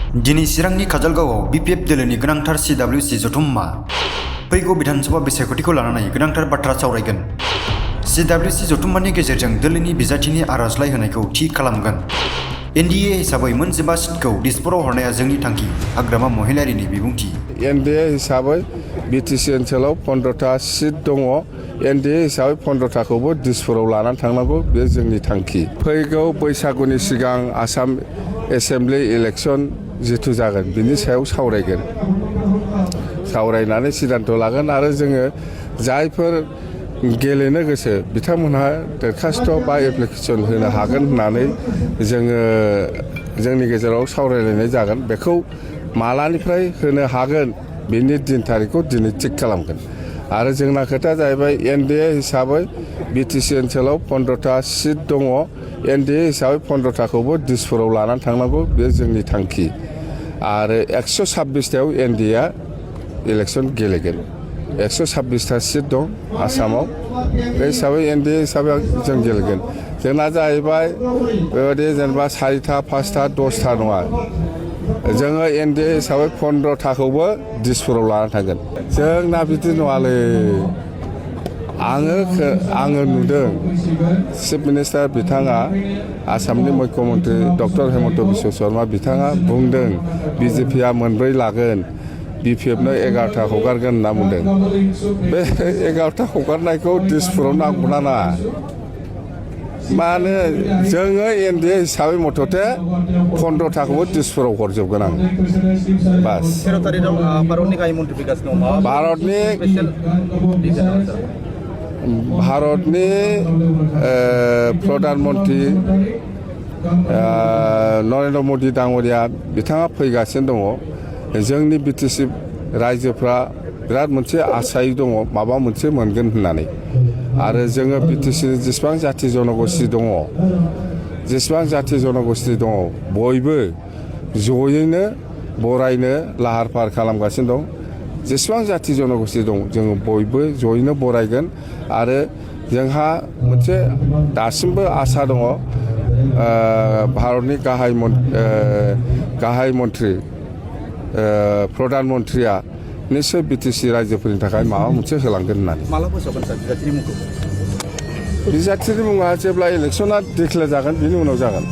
दिनै चिरांनि काजलगावआव बिपिएफ दोलोनि गोनांथार CWC जथुम्मा फैगौ बिधानसभा बिसायख'थिखौ लानानै गोनांथार बाथ्रा सावरायगोन। CWC जथुम्मानि गेजेरजों दोलोनि बिजाथिनि आर'जलाइ होनायखौ थि खालामगोन। NDA हिसाबै मोन 15 सिटखौ दिसपुराव हरनाया जोंनि थांखि। हाग्रामा महिलारिनि बिबुंथि। NDA हिसाबै BTC ओनसोलाव 15टा सिट दङ। NDA हिसाबै 15टाखौबो दिसपुराव लानानै थांनांगौ, बे जोंनि थांखि। फैगौ बैसागुनि सिगां आसाम एसेम्बलि इलेक्सन जिथु जागोन बिनि सायाव सावरायगोन। सावरायनानै सिद्धान्त लागोन आरो जोङो जायफोर गेलेनो गोसो बिथांमोनहा दरखास्त बा एप्लिकेसन होनो हागोन होननानै जोङो जोंनि गेजेराव सावरायलायनाय जागोन। बेखौ मालानिफ्राय होनो हागोन बेनि दिन थारिखखौ दिनै थिग खालामगोन। आरो जोंना खोथाया जाहैबाय NDA हिसाबै BTC ओनसोलाव 15टा सिट दङ। NDA हिसाबै 15टाखौबो दिसपुराव लानानै थांनांगौ, बे जोंनि थांखि। आरो 126टायाव NDA इलेक्सन गेलेगोन। 126टा सिट दं आसामाव, बे हिसाबै NDA हिसाबै जों गेलेगोन। जोंना जाहैबाय बेबायदि जेनेबा 4टा 5टा 10टा नङा, जोङो NDA हिसाबै 15टाखौबो दिसपुराव लानानै थांगोन। जोंना बिदि नङालै, आङो नुदों चिफ मिनिस्टार बिथाङा आसामनि मुख्यमन्त्रि डक्टर हेमन्त बिश्व शर्मा बिथाङा बुंदों BJPआ 4 लागोन, BPFनो 11टा हगारगोन होनना बुंदों। बे 11टा हगारनायखौ दिसपुराव नांगौना नाङा? मानो जोङो NDA हिसाबै मथथे 15टाखौबो दिसपुराव हरजोबगोन आं। बास। भारतनि प्रधान मन्त्रि नरेन्द्र मदि डाङरिया बिथाङा फैगासिनो दङ। जोंनि BTC रायजोफ्रा बिराद मोनसे आसायै दङ माबा मोनसे मोनगोन होननानै। आरो जोङो BTC जेसेबां जाथि जनगोष्ठी दङ, बयबो जयैनो बरायनो लाहार फाहार खालामगासिनो दं। जेसेबां जाथि जनगोष्ठी दं जोङो बयबो जयैनो बरायगोन। आरो जोंहा मोनसे दासिमबो आसा दङ, भारतनि गाहाय मन्त्रि प्रधान मन्त्रिया निश्चय BTC रायजोफोरनि थाखाय माबा मोनसे होलांगोन होननानै। बिजाथिनि मुङा जेब्ला इलेक्सना डिक्लेयार जागोन बिनि उनाव जागोन।